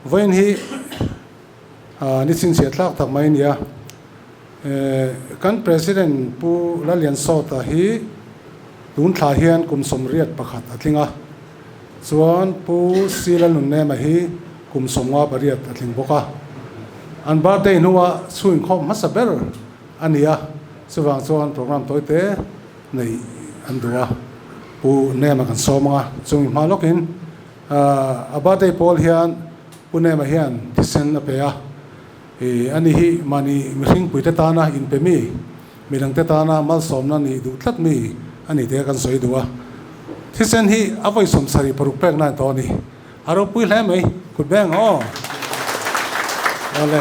Vawiin hi ni chhinchhiah tlak tak mai a ni a. Kan President Pu Lalliansawta hi tun thla hian kum 81 a tling a, chuan Pu Si Lalnunnema hi kum 58 a tling bawk a. An birthday hnuah chhungkhawm hmasa ber a ni a, chuvang chuan program tawite neih an duh a, Pu Nema kan sawm ang a, chumi hma lawkin a birthday pawl hian Pu Nema hian thisen a pe a, ih ani hi mahni mihringpuite tana inpe mi, midangte tana malsawmna nih duh tlat mi a ni tih kha kan sawi duh a, thisen hi a vawi 76 pekna a ni tawh a ni. A ropui hle mai, kut beng aw. Awle,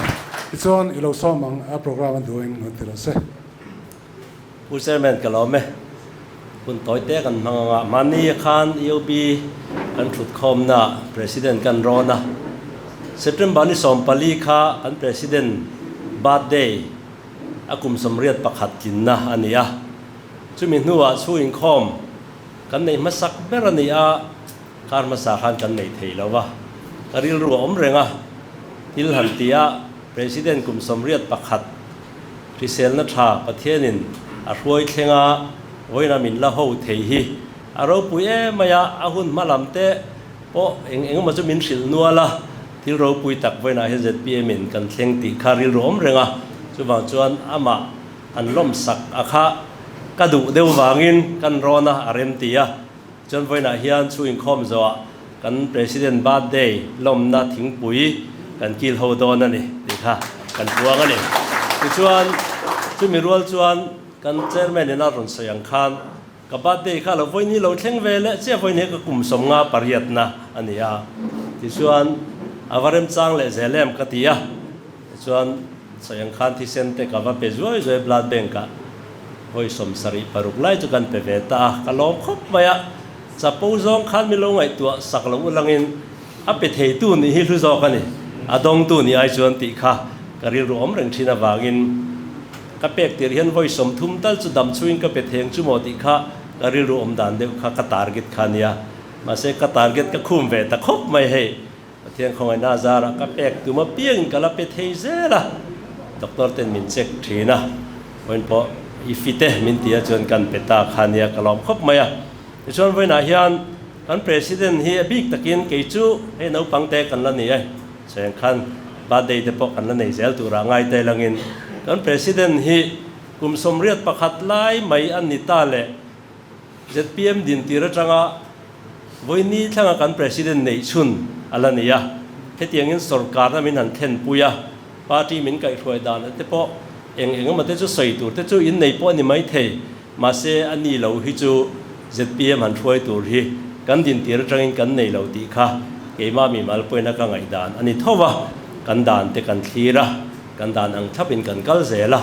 tichuan i lo sawm ang a program a duhin rawn ti rawh se. Pu Chairman ka lawm e. Hun tawi te kan hmang anga mahni khan EOB kan thut khawmna President kan rawn a. September ni 14 kha kan President birthday a kum 81 tlinna a ni a. Chumi hnuah chhung inkhawm kan neih hmasak ber a ni a. Kar hmasa khan kan nei thei lo va, ka rilru a awm reng a, thil han ti a, President kum 81 hriselna tha Pathianin a hruai thleng a, vawiina min la ho thei hi a ropui em mai a, a hun hma lam te pawh eng eng emaw chu min hrilh nual a, thil ropui tak vawiinah hian zpm in kan thleng tih kha rilru a awm reng a, chuvang chuan amah han lawmsak a kha ka duh deuh vangin kan rawn a, a rem ti a. Chuan vawiinah hian chu inkhawm zawhah kan President birthday lawmna thingpui kan kil ho dawn a ni tih kha kan puang a ni. Tichuan chumi rual chuan kan Chairman in a rawn sawi ang khan ka birthday kha lo vawiin hi lo thleng ve leh chiah vawiin hi ka kum 58 na a ni a. Tichuan a va remchang leh zel em ka ti a. Tichuan sawi ang khan thisen te ka va pe zuai zuai blood bank ah. Vawi 76 lai chu kan pe ve ta a, ka lawm khawp mai a, chapo zawng khan mi lo ngaihtuah sak lo ulangin a pe theitu nih hi hlu zawk a ni, a dawngtu nih ai chuan tih kha ka rilru awm reng thin avangin ka pek tir hian vawi 30 tal chu dam chhuin ka pe theng chu maw tih kha ka rilru awm dan deuh kha ka target kha a nia, mahse ka target ka khum ve ta khawp mai hei. Pathian khawngaihna a zarah ka pek tum apiangin ka la pe thei zel a, doctor ten min check thin a, vawiin pawh i fit e min ti a chuan kan pe ta kha nia ka lawm khawp mai a. Tichuan vawiinah hian kan President hi a bik takin kei chu hei naupang te kan la ni e, cheng khan birthday te pawh kan la nei zel turah ngai te langin kan President hi kum 81 lai mai a ni ta leh zpm din tir atanga Vawiini thlanga kan President neih chhun a la ni a, hetiangin sorkarna min han thlenpui a, party min kaihhruai dan te pawh eng eng emaw te chu sawi tur te chu innei pawh a ni maithei, mahse a ni lo hi chu zpm han hruai tur hi kan dintir atangin kan nei lo tih kha keimah mimal pawhin a ka ngaihdan a ni tho va, kan dan te kan thlir a, kan dan ang thlapin kan kal zel a,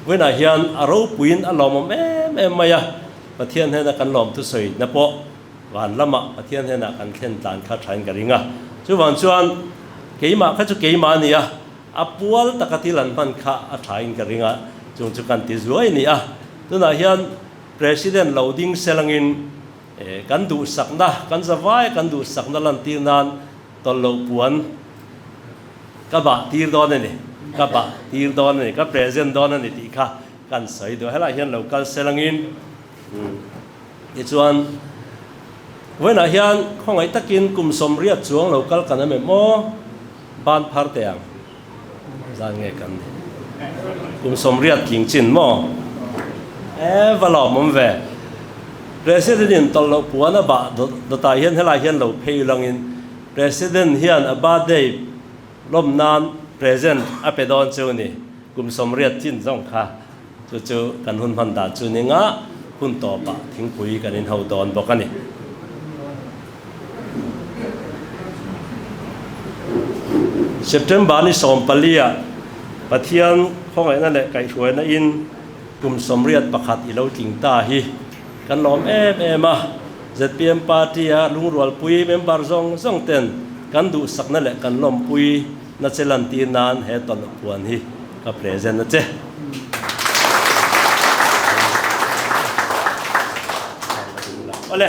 vawiinah hian a ropuiin a lawmawm em em mai a. Pathian hnena kan lawm thusawi na pawh van lamah Pathian hnenah kan thlen tlan kha thain ka ring a. Chuvang chuan keimah kha chu keimah a ni a, a pual taka thil an hman kha a thain ka ring a, chung chu kan ti zuai a ni a. Tunah hian President lo ding selangin kan duhsakna, kan zavai kan duhsakna lantir nan tawlh loh puan ka bah tir dawn a ni, ka bah tir dawn a ni, ka present dawn a ni tih kha Kan sawi duh helai hian lo kal sel angin tichuan vawiinah hian khawngaih takin kum 80 chuang lo kal kan awm em aw? Ban phar teh ang zan nge kan ni kum 80 tling chin maw? E va lawm awm ve President in tawlh loh puan a bah dawtah hian helai hian lo phei ulangin President hian a birthday lawm nan present a pe dawn chu ni. Kum 80 chin zawng kha chu chu kan hun hman dan chu ni nga hun tawpah thingpui kan inho dawn bawk a ni. September ni 14 ah Pathian khawngaihna leh kaihhruaina in kum 81 i lo tling ta hi kan lawm em em a. Zpm party a lungrualpui member zawng zawng ten kan duhsakna leh kan lawmpui na che lantir nan he tawlh puan hi ka present a che. Awle,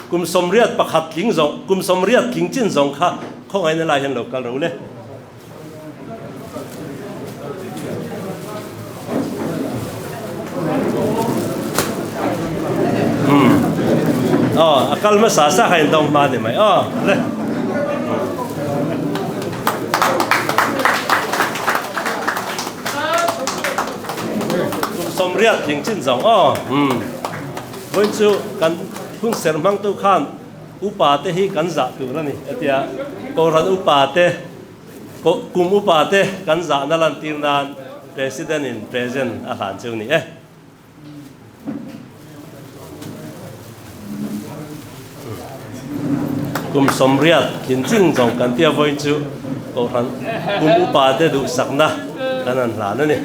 kum 81 tling zawng, kum 80 tling chin zawng kha khawngaihna lai hian lo kal ro le. Aw, a kal hmasa sa kha in dawng hma ni mai. Aw, le. Kum 80 tling chin zawng aw. Um. Vawiin chu kan hun ser hmangtu khan upa te hi kan zah tur a ni atia Kohhran upa te kum upa te kan zahna lantir nan President in present a hlan chu ni e. Kum 80 tling chin zawng kan tia vawiin chu Kohhran kum upa te duhsakna kan han hlan a ni.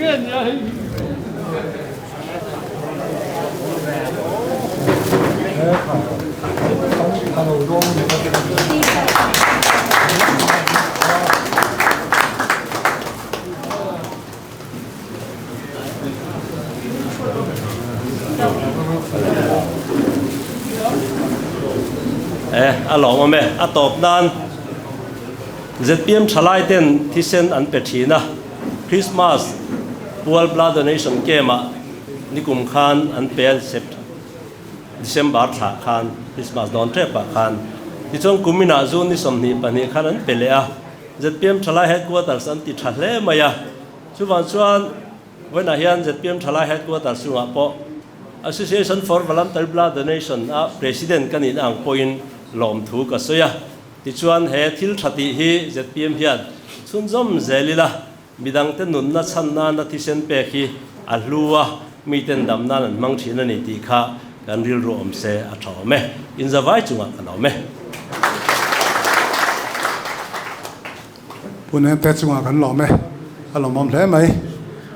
E a lawm awm e a tawp nan ZPM thalai ten thisen an pe thin a Christmas pual blood donation camp ah nikum khan an pe a Sept December thlah khan Christmas dawn tep ah khan tichuan kuminah June ni 22 khan an pe leh a ZPM thalai headquarters an ti tha hle mai a. Chuvang chuan vawiinah hian zpm Thalai Headquarters chungah pawh Association for Voluntary Blood Donation a President ka nihna ang pawhin lawmthu ka sawi a. Tichuan he thil tha tih hi zpm hian chhunzawm zel ila midangte nunna chhan nana thisen pek hi a hlu a, miten dam nan an hmang thin a ni tih kha kan rilru awm se a tha awm e. Inzavai chungah kan awm e. Pu Nente chungah kan lawm e, a lawmawm hle mai.